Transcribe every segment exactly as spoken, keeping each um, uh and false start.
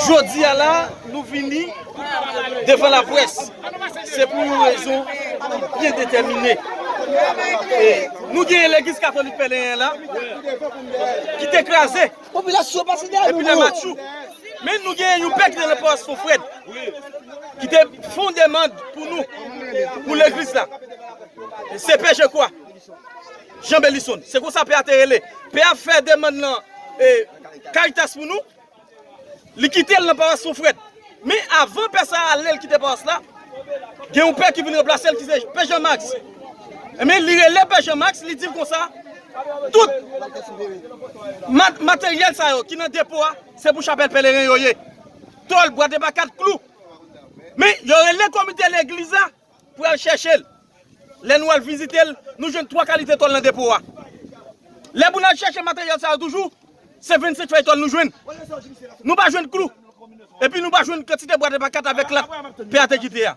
Jodi a la, nou vini devan laprès. Se pou yon rezon ki byen detèmine. E nou genyen legliz katolik pèleren la, ki te kraze. Popilasyon pase dèyè nou, epi nan match ou. Men nou genyen yon pè ki te nan pawas Fon Frèd, ki te fè yon demann pou nou, pou legliz la. Se pè Jekwa, Jean Belison. Se konsa pè a te rele. Pè a fè demann nan, e, Caritas pou nou. Li kite l nan pawas Fon Frèd. Men avan pè sa a ale, l kite pawas la, gen yon pè ki vin ranplase l, ki se pè Jean Max. Ebyen, li rele pè Jean Max, li di l konsa, tout mat-, materyèl sa yo ki nan depo a, se pou chapèl pèleren yo ye. Tòl, bwa de bakat, klou. Men, yo rele komite legliz la, pou al chèche l. Lè nou al vizite l, nou jwenn twa kalite tòl nan depo a. Lè pou n al chèche materyèl sa yo toujou, se vennsenk fèy tòl nou jwenn. Nou pa jwenn klou. Epi nou pa jwenn kantite bwa de bakat avèk lat pè a te kite a.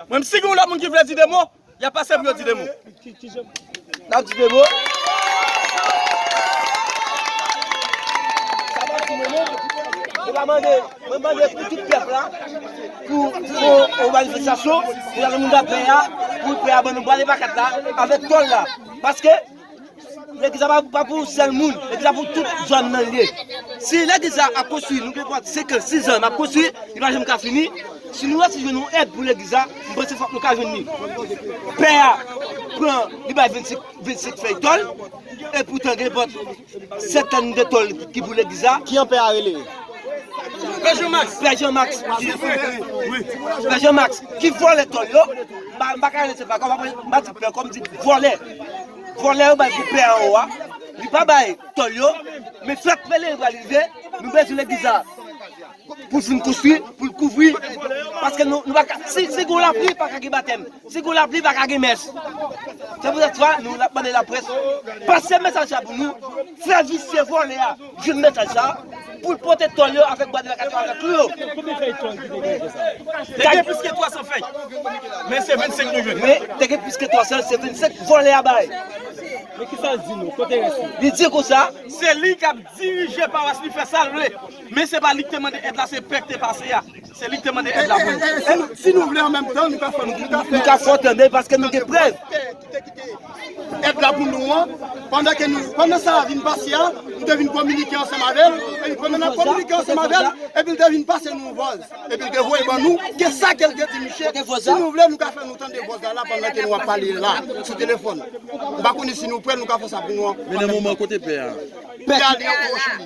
Mwen, si gen yon lòt moun ki vle di de mo, y ap pase pou yo di de mo. N ap di de mo. Sa pa ti moman. Mwen pa mande, mwen mande pou tout pèp la, pou, pou fè yon manifestasyon, pou lage moun ba pè a, pou pè a ban nou bwa de bakat la, avèk tòl la. Paske legliz la pa, pa pou sèl moun, legliz la pou tout zòn nan li ye. Si legliz la ap konstwi, nou gen pran senkant, sis zòn ap konstwi, li pa janm ka fini. Si nou resi jwenn yon èd pou legliz la, m panse fòk nou ka jwenn li. Pè a pran, li bay vennsenk, vennsenk fèy tòl, epoutan gen pòt sèt tòn de tòl ki pou legliz la. Ki an pè a rele? Pè Jean Max. Pè Jean Max. Pè Jean Max, ki vòlè tòl yo. M pa, m pa ka rele se pa kòm, m pa di pè, kòm di vòlè. Vòlè yo bay pou pè anwo a. Li pa bay tòl yo. Men fèt pèleren pral rive, nou bezwen legliz la pou l fin konstwi, pou l kouvri. Paske nou, nou pa ka, si, si gon lapli, pa ka gen batèm. Si gon lapli, pa ka gen mès. Se poutèt sa, nou, n ap mande laprès, pase mesaj sa pou nou, fè visye vòlè a jwenn mesaj sa, pou l pote tòl yo avèk bwa de bakat yo avèk klou yo. Konbyen fèy tòl ki te gen konsa? Te gen plis ke twa san fèy. Men se vennsenk nou jwenn. Men te gen plis ke twa san, se vennsenk vòlè a bay. Men kisa l di nou? Kote rès li? Li di konsa. Se li k ap dirije pawas, li fè sa l vle. Men se pa li k te mande èd la, se pè k te pase a. Se li k te mande èd la pou nou. E, e, e, si nou, si nou vle an menm tan, nou ka fè, nou ka fè. Nou ka fè tande paske nou gen prèv. Èd la pou nou an, pandan ke nou, pandan sa a vin pase a, nou te vin kominike ansanm avè l, epi pandan n ap kominike ansanm avè l, epi l te vin pase nou yon vòz, epi l te voye ban nou, ke sa ke l te di misye, si nou vle, nou ka fè nou tande vòz la, la, pandan ke nou ap pale la, sou telefòn. M pa konnen si nou prè, nou ka fè sa pou nou an. Men nan moman kote pè a? Pè a li an Kongo Chili.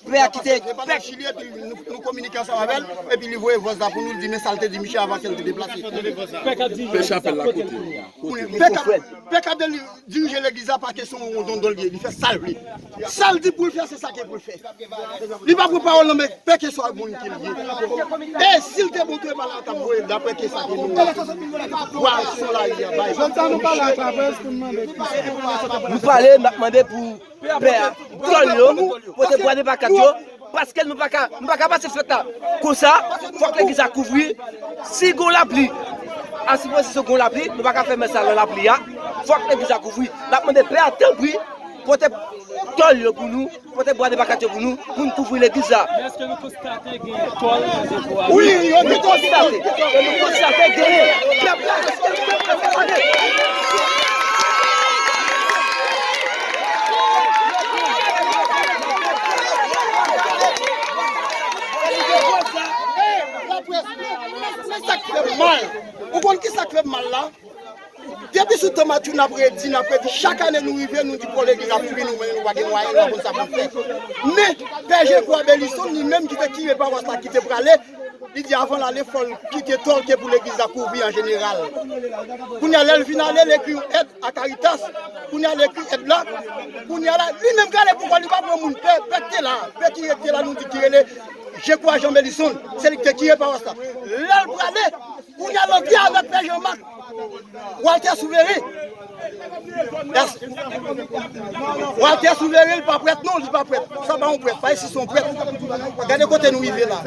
Pè a kite. Li pa nan Chili, epi nou, nou kominike ansanm avè l, epi li voye vòz la pou nou, li di men sa l te di misye avan ke l te deplase. Pè k ap dirije legliz la kote kounye a? Pè k ap, pè k ap deli-, dirije legliz la pa kesyon yon dondon l ye, li fè sa l vle. Sa l di pou l fè, se sa ke pou l fè. Li pa pran pawòl nan men pè keswa moun ki l ye. E si l te bon tou, e pa la t ap voye l, daprè ke sa ke nou, vwa sou lari a bay. Nou pale, n ap mande pou pè a, tòl yo, pote bwa de bakat yo, paske nou pa ka, nou pa ka pase fèt la konsa, fòk legliz la kouvri. Si gon lapli, a sipozisyon gon lapli, nou pa ka fè mès la nan lapli a, fòk legliz la kouvri. N ap mande pè a, tanpri, pote tòl yo pou nou, pote bwa de bakat yo pou nou, pou n kouvri legliz la. Men èske nou konstate gen tòl nan depo a? Wi, yo gen tòl. Nou konstate, e nou konstate gen pèp la, èske pèp la fè tande? Laprès, men sa k fè m mal. Ou konn ki sa k fè m mal la? Depi sou tan Matjou n ap redi, n ap redi. Chak ane nou rive, nou di pou legliz ap fini, nou menm nou pa gen mwayen, nou pa konn sa pou n fè. Men, Pè Jekwa Belison, li menm ki te kire pawas la, ki te prale, li di avan l ale, fò l kite tòl ke pou legliz la kouvri an jeneral. Kounye a, lè l vin ale, l ekri yon èd a Caritas. Kounye a, l ekri èd la. Kounye a la, li menm k ale pou kò l, li pa pran moun. Pè, pè k te la, pè ki rete la, nou di ki rele Jekwa Jean Belison, se li ki te kire pawas la. Lè l prale, kounye a, l antre avèk Pè Jean Marc. Walter Souverin. Èske Walter Souverin, li pa prèt? Non, li pa prèt. Sa pa yon prèt. Pa isi se yon prèt. Gade kote nou rive la.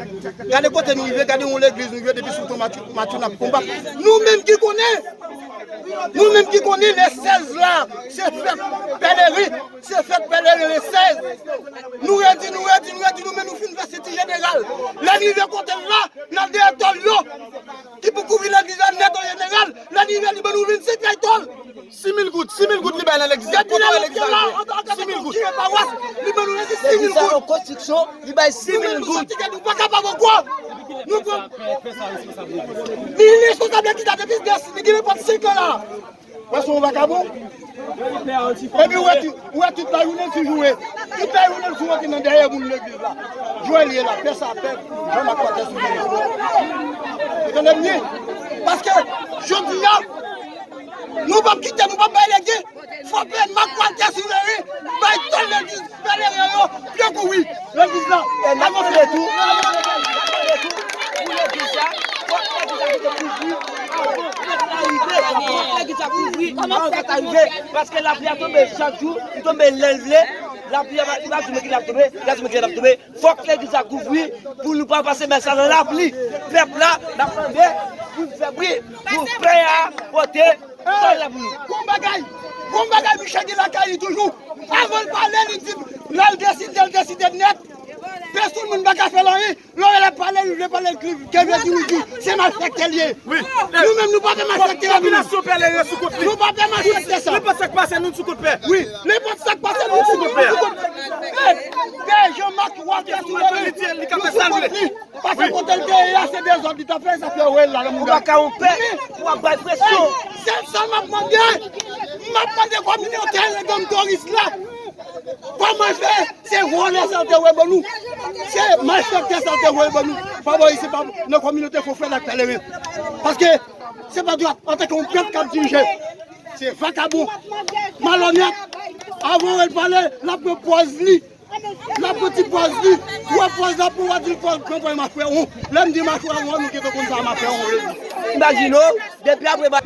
Gade kote nou rive. Gade yon legliz nou ye depi sou tan Matjou, Matjou n ap konbat. Nou menm ki konnen. Nou menm ki konnen le sèz la, se fèt pèleren, se fèt pèleren le sèz. Nou redi, nou redi, nou redi, nou men nou fin fè se ti jeneral. Lè n rive kote l la, n al dèyè tòl yo, ki pou kouvri legliz la nèt an jeneral. Lè n rive, li ban nou vennsenk kay tòl. Sis mil goud, sis mil goud li bay nan legliz la. Depi lè n ap fè la, an tan ke kire pawas, li ban nou redi sis mil goud. Legliz la an konstriksyon, li bay sis mil goud. Nou menm nou santi ke nou pa kapab ankò. Nou pran. Li responsab legliz la depi dèyè, li gen nenpòt senk an la. Wè se yon vakabon. Epi ou wè tout, ou wè tout lajounen l sou joure. Tout lajounen l sou rantre nan dèyè moun legliz la. Jwè l ye la, pè sa pè, Jean Marc Walter sou joure. Ou tande m byen? Paske, jodi a, nou p ap kite, nou p ap bay lege. Fò pè Marc Walter sou joure, bay tòl legliz. Pèleren yo, pye kouri, legliz la. E n ap mande tou, n ap mande tou, pou legliz la, fòk legliz la kite kouvri avan fèt la rive. Fòk legliz la kouvri avan fèt la rive. Paske lapli a tonbe chak jou, li tonbe lè l vle. Lapli a pa, li pa di men kilè l ap tonbe, li pa di men kilè l ap tonbe. Fòk legliz la kouvri pou nou pa pase mès la nan lapli. Pèp la, n ap mande pou n fè bri, pou pè a pote Gon bagay, gon bagay, Michel gen lakay li toujou. Avan l pale, li di, lè l deside, l deside nèt. Pèsonn moun pa ka fè l anyen. Lè w wè l ap pale, li vle pale, ke vle di, wi, di, se malfektè l ye. Nou menm, nou pa fè malfektè la, nou menm. Popilasyon pèleren sou kont li. Nou pa fè malfektè sa. Nenpòt sa k pase, nou sou kont pè. Wi, nenpòt sa k pase, nou sou kont pè. Pè Jean Marc Walter sou kont li. Li ka fè sa l vle. Paske kote l te ye a, se dezòd li t ap fè, sa fè yo rele l la, moun. Ou pa ka yon pè pou w ap bay presyon. Hey, se sa m ap mande. M ap mande kominote Redantoris la. Kòman fè? Se vòlè sa l te voye ban nou. Se malfektè sa l te voye ban nou. Pa voye, se pa nan kominote fò fè l ak pèleren. Paske se pa dwa antanke yon pèp k ap dirije. Se vakabon. Malonèt. Avan w wè l pale, l ap pran pòz li. L ap pran ti pòz li. Ou wè pòz la, pou w di l pòz, pran pòz machwè won. Lè m di machwè won, nou gentan konn sa machwè won vle di. Imajine w, depi apre ba-